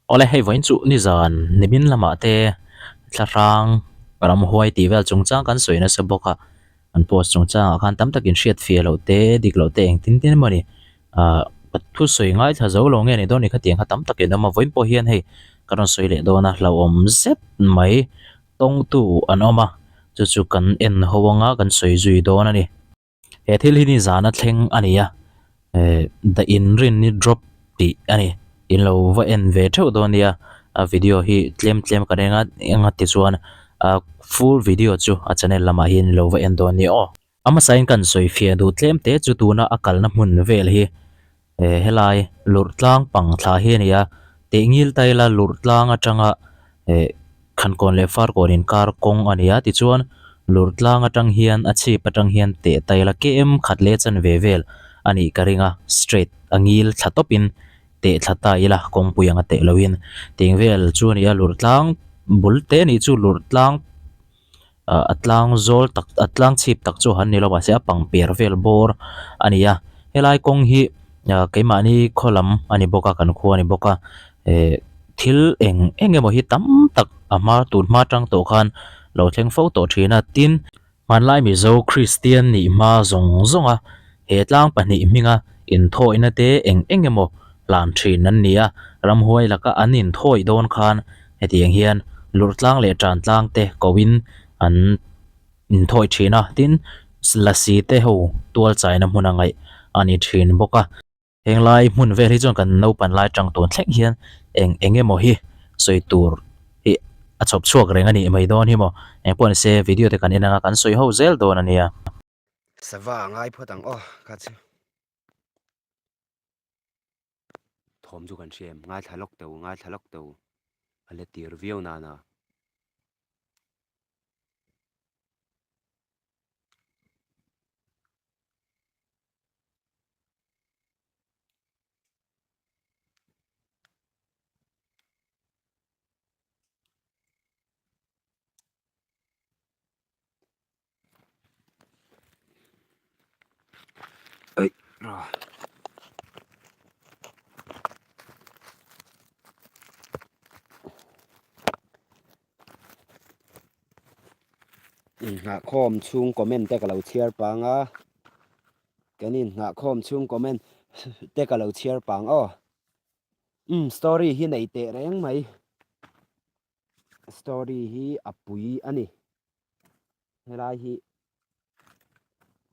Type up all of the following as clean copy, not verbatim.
Awle hei vawiin chu nizan nimin lamah te thlahrang ramhuai tih vel chungchang kan sawi nasa bawk a an post chungchangah khan tam takin hriat fiah loh te dik loh te engtin tin emaw ni ahh thusawi ngaithla zo lo nge ni dawn ni khatiang kha tam takin a awm a vawiin pawh hian hei ka rawn sawi leh dawn a hlauhawm zet mai tawngtu an awm a chu chu kan en ho anga kan sawi zui dawn a ni. He thil hi nizan a thleng a ni a, eh the inrinni drop tih a ni. In lo va en ve theuh dawn nia, a video hi tlem tlem kan eng a eng a tichuan a full video chu a channel lamah hian in lo va en dawn nia aw. A hmasain kan sawi fiah duh tlem te chu tuna a kalna hmun vel hi eh helai lurh tlang pang thla hi a ni a, teh ngil ta ila lurh tlang atanga eh Khankawn leh Farkawn inkar kawng a ni a, tichuan lurh tlang atang hian a chhip atang hian teh ta ila kem khat leh chanve vel a nih ka ring a, straight a ngil thla tawpin teh thla ta ila kawngpui anga teh loin teng vel chu a ni a, lurh tlang bul te nih chu lurh tlang. ah a tlang zawl tak a tlang chhip tak chu han ni lo mahse a pangper vel bawr a ni a helai kawng hi ah keimahni khaw lam a ni bawk a kan khua a ni bawk a eh thil eng eng emaw hi tam tak a hma tun hma tang tawh khan lo thleng fo tawh thin a tin hmanlai mizo kristian nih hma zawng zawng a he tlang pahnih hminga inthawihna te eng eng emaw hlan thin an ni a ramhuai laka an inthawih dawn khan Hetiang hian lurh tlang leh tan tlang te koin an inthawih thin a, tin lasi te ho tual chaina hmun a ngaih a ni thin bawk a. Henglai hmun vel hi chuan kan naupan lai tang tun thleng hian eng eng emaw hi sawi tur hi a chhawp chhuak reng a nih mai dawn hi maw. Engpawh ni se video te kan en anga kan sawi ho zel dawn a nia. Sava a ngai phawt ang aw kha chu. Thawm chu kan hria em? Ngaithla lawk teh u, ngaithla lawk teh u. A la tir viau nana. Inhnahkhawm chhung comment te ka lo chhiar pang a kan inhnahkhawm chhung comment te ka lo chhiar pang aw umm story hi nei teh reng mai story hi a pui a ni. Helai hi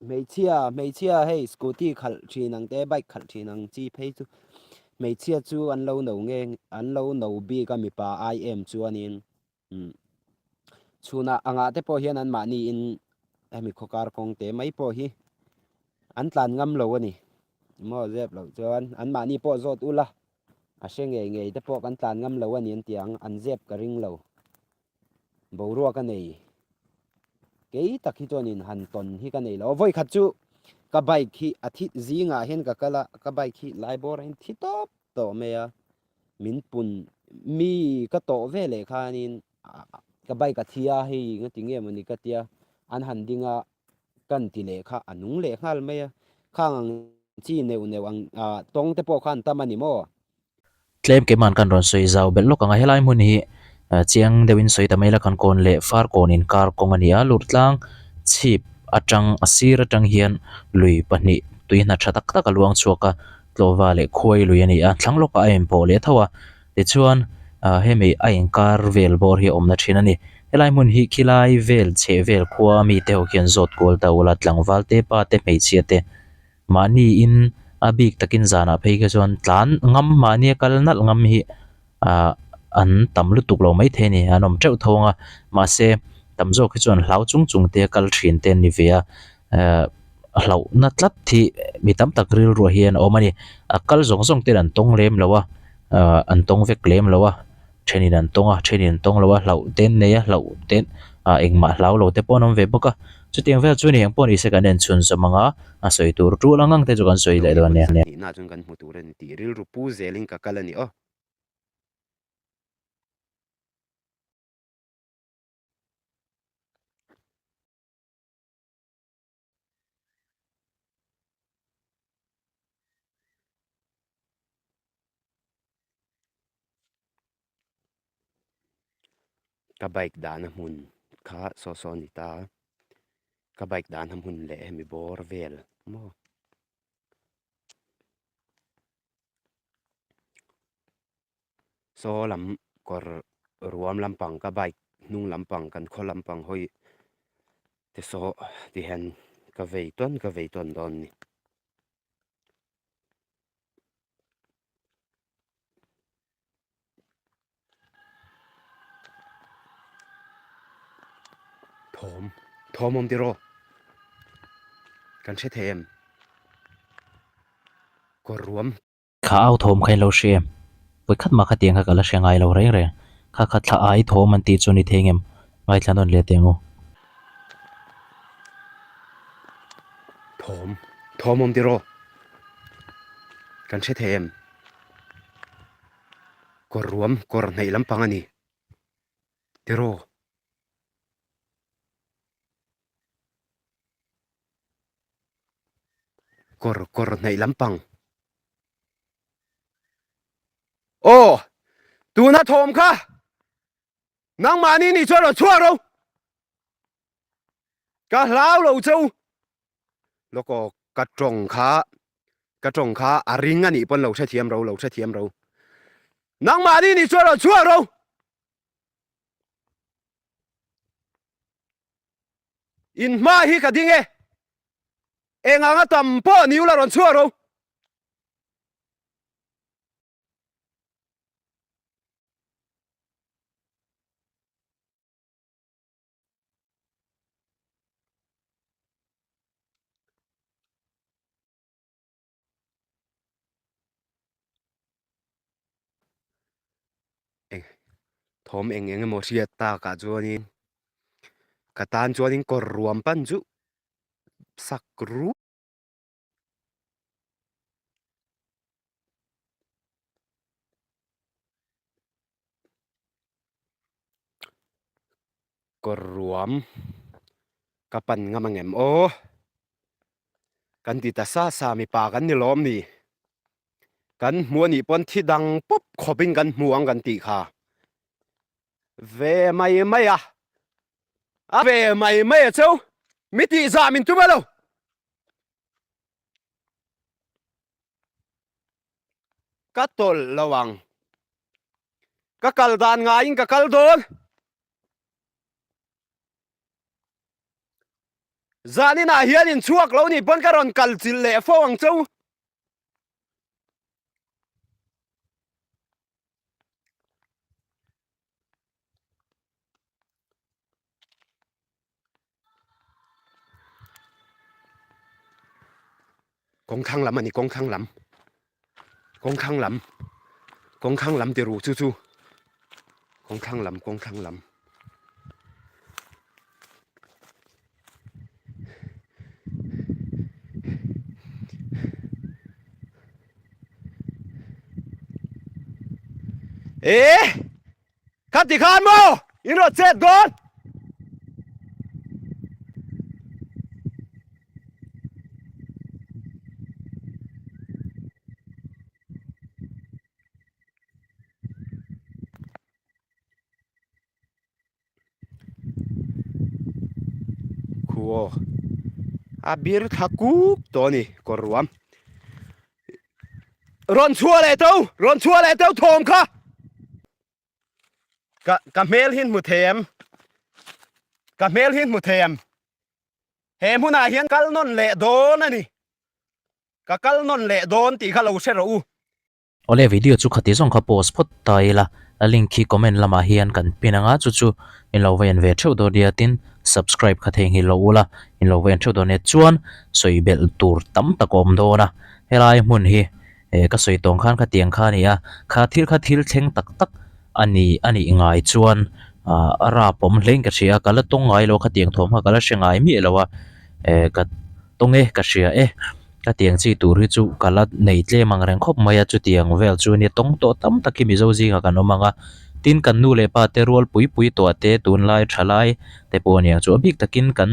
hmeichhia hmeichhia hei scooty khalh thin ang te bike khalh thin ang chi phei chu hmeichhia chu an lo no nge an lo no bik a mipa ai em chuanin umm chhunah angah te pawh hian an mahniin hemi khawkar kawng te mai pawh hi an tlan ngam lo a ni maw zep loh chuan an mahni pawh zawt ula a hre ngei ngei te pawh kan tlan ngam lo a ni an ti ang an zep ka ring lo. Boruak a nei. Kei tak hi chuanin han tawn hi ka nei lo. Vawi khat chu ka bike hi a thi zingah hian ka kal a, ka bike hi lai bawr ah hian thi tawp tawh mai a. Min pun mi ka tawh ve leh khanin ka bike a thi a hei nga ti nge mawni ka tia an han ding a kan ti leh kha a nung leh nghal mai a. Khang ang chi neuh neuh ang tawng te pawh kha an tam a ni maw? Tlem keimahan kan rawn sawi zau belh lawk ang a, helai hmun hi chiang deuhin sawi ta mai la kan kawn leh far kawn inkar kawng a ni a, lut tlang chhip atang a sir atang hian lui pahnih tui hna tha tak tak a luang chhuak a, tlawhva leh khuai lui a ni a, thlang lawkah a inpawh leh tho a, tichuan hemi a inkar vel bawr hi a awmna thin a ni. Helai hmun hi khilai vel chheh vel khua mite ho khian zawt kual ta ula tlangval te pa te hmeichhia te Mahniin a bik takin zanah phei kha chuan tlan ngam mahnia kal nalh ngam hi ah an tam lutuk lo maithei a ni an awm teuh tho ang a mahse tam zawk hi chuan hlau chung chung te kal thin te an ni ve a eh hlauhna tlat hi mi tam tak rilruah hian a awm a ni a kal zawng zawng ten an tawng lem lo a ah an tawng vek lem lo a. Thenin an tawng a, thenin an tawng lo a, hlauh te an nei a, hlauh te ah engmah hlau lo te pawh an awm ve bawk a. Chutiang vel chu ni eng pawh ni se kan en chhun zawm ang a, a sawi tur tul ang ang te chu kan sawi leh dawn nia. Nihna chuan kan hmu tur a ni tih rilru pu zelin ka kal a ni aw. Ka bike dahna hmun kha saw saw a ni ta a, ka bike dahna hmun leh hemi bawr vel maw. Saw lam kawr ruam lampang ka bike hnung lampang kan khaw lampang hawi te saw ti hian ka vei tawn ka vei tawn dawn a ni. Thawm thawm awm tiraw kan hre thei em kawr ruam. Kha au thawm kha in lo hria em? Vawi khat mah khatiang kha ka la hre ngai lo reng reng. Kha kha thla ai thawm an tih chu ni thei ngem? Ngaithla nawn leh teh ang u. Thawm thawm awm tiraw kan hre thei em? Kawr ruam kawr hnaih lampang a ni tiraw? Kawr kawr hnaih lampang. Aw tuna thawm kha nangmahni nih chuan rawn chhuak ro. Ka hlau lo cheu. Lawk aw ka tawng kha ka tawng kha a ring a nih pawn lo hrethiam ro lo hrethiam ro. Nangmahni nih chuan rawn chhuak ro. In hma hi ka ding e. Eng anga tam pawh ni ula rawn chhuak ro. Eng thawm eng eng emaw hriat takah chuanin ka tan chuanin kawr ruam pan chu sak rup. Kawr ruam ka pan ngam ang em aw kan ti ta sa sa mipa kan ni lawm ni kan hmu a nih pawn thi dang pawp khawp in kan hmu ang kan tih kha ve mai mai a a ve mai mai a cheu mi tih zah min tum a lo. Ka tawlh lo ang. Ka kal dan ngaiin ka kal dawn. Zaninah hian in chhuak lo nih pawn ka rawn kal chilh leh fo ang cheu. Kawng thlang lam a ni kawng thlang lam kawng thlang lam kawng thlang lam ti ru chu chu kawng thlang lam kawng thlang lam. E kha ti khan maw in rawn chet dawn. Khu aw a bir thla kuk tawh a ni kawr ruam rawn chhuah leh tho rawn chhuah leh tho thawm kha ka ka hmel hi hmu thei em ka hmel hi hmu thei em he hmunah hian kal nawn leh dawn a ni ka kal nawn leh dawn tih kha lo hre rawh u. Awle video chu khati zawng kha post phawt ta ila, a link khi comment lamah hian kan pin anga chu chu in lo va en ve theuh dawn nia tin subscribe kha theihnghilh lo ula in lo va en theuh dawn nia chuan sawi belh tur tam tak a awm dawn a, helai hmun hi eh ka sawi tawng khan khatiang kha a ni a, kha thil kha thil thleng tak tak a ni a nih ngai chuan ah a rap awm hlein ka hria a, ka la tawng ngai lo a khatiang thawm kha ka la hre ngai miah lo a, eh ka tawng e ka hria e. Ka tiang chi tur hi chu ka la nei tlem ang reng khawp mai a, chutiang vel chu nia tawng tawh tam tak hi Mizo zingah kan awm ang a, tin kan nu leh pa te rual pui pui tawh te tunlai tha lai te pawh aniang chu a bik takin kan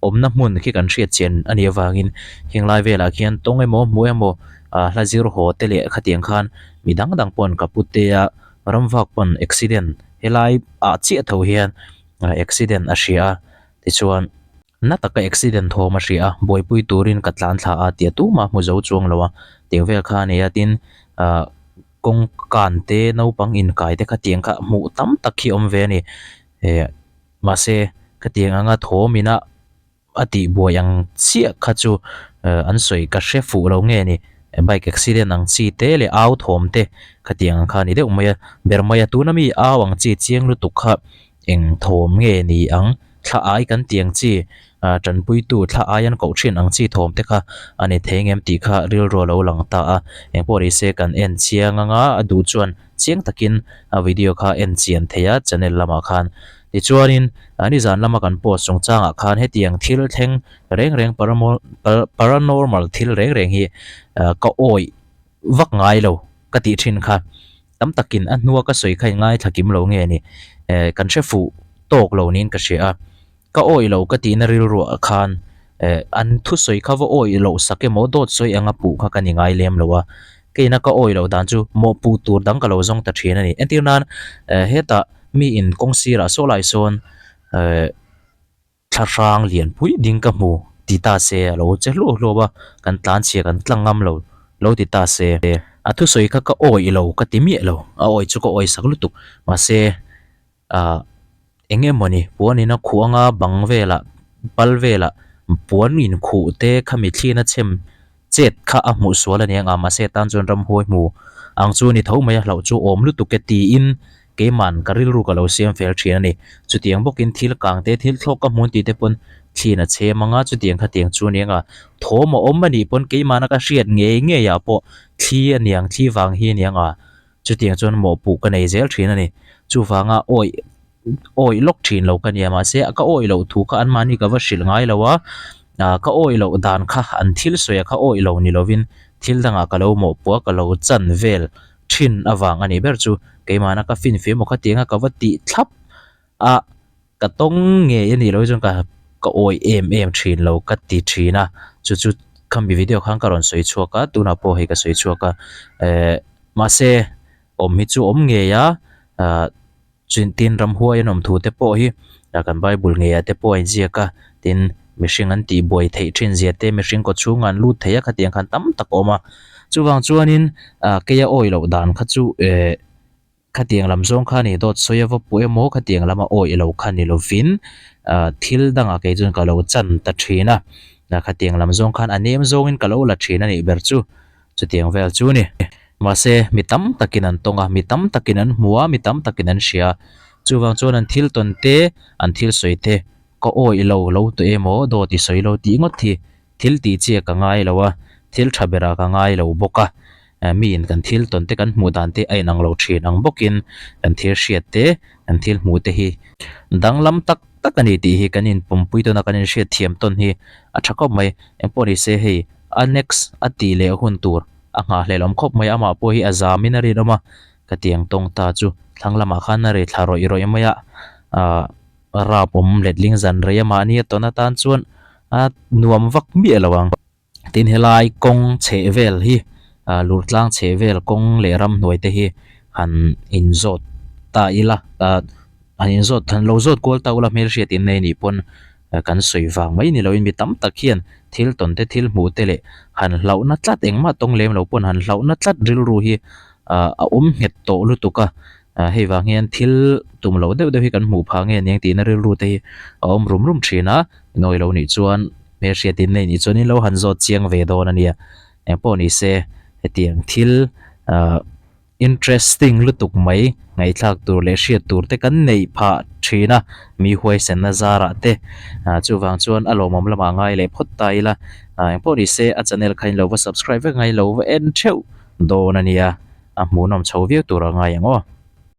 awmna hmun khi kan hriat chian a nih avangin heng lai velah khian tawng emaw hmu emaw ah hla zir haw te leh khatiang khan mi dang dang pawn ka pu te a ramvak pawn accident. Helai ah chiah tho hian accident a hria a tichuan na taka accident thawm a hria a buaipui turin ka tlan thla a tih a tumah hmu zo chuang lo a tiang vel kha a ni a tin ah kawng kan te naupang inkai te kha tiang kha hmuh tam tak hi a awm ve a ni eh mahse khatiang anga thawm ina. A tih buai ang chiah kha chu an sawi ka hre fuh lo nge ni bike accident ang chi te leh au thawm te khatiang ang kha a ni deuh mai a ber mai a tuna mi au ang chi chiang lutuk kha eng thawm nge ni ang thla ai kan tih ang chi ah tanpuitu thla ai an koh thin ang chi thawm te kha a ni thei ngem tih kha rilru a lo lang ta a engpawh ni se kan en chiang anga a duh chuan chiang takin a video kha en chian thei a channel lamah khan. Tichuanin, nizan lama kan post chungchangah khan hetiang thil thleng reng reng paranormal thil reng reng hi ka awih vak ngai lo ka tih thin kha. Tam takin a hnua ka sawi kha i ngaithla kim lo nge ni? Kan hre fuh tawk lo niin ka hria a. Ka awih lo ka tihna rilruah khan an thusawi kha va awih loh sak emaw dawt sawi anga puh kha ka ni ngai lem lo a. Keina ka awih loh dan chu mawhpuh tur dang ka lo zawng ta thin a ni. Entir nan hetah mi in kawng sirah saw lai sawn thla hrang lian pui ding ka hmu ti ta se a lo che hluah hluah a, kan tlan chhia kan tlang ngam lo lo ti ta se. A thusawi kha ka awih lo ka ti miah lo, a awih chu ka awih sak lutuk mahse ah eng emawni puan in a khuh anga bang velah pal velah puan in khuh te khami thlin a chhem chet kha a hmuh sual a ni ang a mahse tan chuan ramhuai hmu ang chu a ni tho mai a hlauh chu awm lutuk e tiin keiman ka rilru ka lo siam fel thin a ni chutiang bawkin thil kang te thil thlawk ka hmun tih te pawn thlin a chhem ang a chutiang khatiang chu a ni ang a thawm a awm a nih pawn keimahna ka hriat ngei ngei ah pawh thli a ni ang thli vang hi a ni ang a. Chutiang chuan mawhpuh ka nei zel thin a ni. Chuvanga awih awih lawk thin lo ka nia mahse ka awih loh thu kha anmahni ka va hrilh ngai lo a, ah ka awih loh dan kha an thil sawi a kha awih lo ni lovin thil dangah ka lo mawhpuh a ka lo chan vel thin avang a nih ber chu keimahna ka finfia emaw khatianga ka va tih thlap a. Ka tawng ngei a nih loh hi chuan ka ka awih em em thin lo ka ti thin a, chu chu khami video khan ka rawn sawi chhuak a, tunah pawh hei ka sawi chhuak a, eh mahse awm hi chu awm ngei a, ah tin ramhuai an awm thu te pawh hi kan bible ngeiah te pawh a inziak a, tin mihring an tih buai theih thin zia te mihring kaw chhungah an lut thei a khatiang khan tam tak a awm a, chuvang chuanin ah keia awih loh dan kha chu eh. Khatiang lam zawng kha ni dawt sawi a va puh emaw khatiang lama awih lo kha ni lovin ah thil dangah kei chuan ka lo chan ta thin a, khatiang lam zawng khan a nem zawngin ka lo la thin a nih ber chu chutiang vel chu ni. Mahse mi tam takin an tawng a, mi tam takin an hmu a, mi tam takin an hria a, chuvang chuan an thil tawn te, an thil sawi te ka awih lo lo tawh emaw dawt i sawi lo tih ngawt hi Thil tih chiah ka ngai lo a, thil tha berah ka ngai lo bawk a. Miin kan thil tawn te kan hmuh dan te a inang lo thin ang bawkin kan thil hriat te, kan thil hmuh te hi danglam tak tak a ni tih hi kan inpawmpui tawn a, kan inhriat thiam tawn hi a tha khawp mai. Engpawh ni se hei a next a tih leh hun tur a nghahhlelh awm khawp mai, amah pawh hi a zamin a rinawm a, ka tiang tawng ta chu thlang lamah khan a ri thla rawih rawih mai a, ah. Rap awm letling zan rei a mahni a tawn atan chuan a nuam vak miah lo ang. Tin helai kawng chheh vel hi ah lurtlang chheh vel kawng leh ramhnuai te hi han inzawt ta ila ah han inzawt han lo zawt kual ta ula hmelhriat in nei nih pawn kan sawi vang mai ni loin mi tam tak hian thil tawn te thil hmuh te leh han hlauhna tlat engmah tawng lem lo pawn han hlauhna tlat rilru hi ah a awm nghet tawh lutuk a. Ah hei vang hian thil tum loh deuh deuh hi kan hmuh phah nge aniang tihna rilru te hi a awm rum rum thin a, nawi lo nih chuan hmelhriat in nei nih chuan in lo han zawt chiang ve dawn a nia, engpawh ni se hetiang thil ah interesting lutuk mai ngaihthlak tur leh hriat tur te kan neih phah thin a, mi huaisenna zarah te ah chuvang chuan a lawmawm lamah ngai leh phawt ta ila, ah engpawh ni se a channel kha in lo va subscribe vek ngai lo va en theuh dawn a nia. A hmuhnawm chho viau tur a ngai ang aw.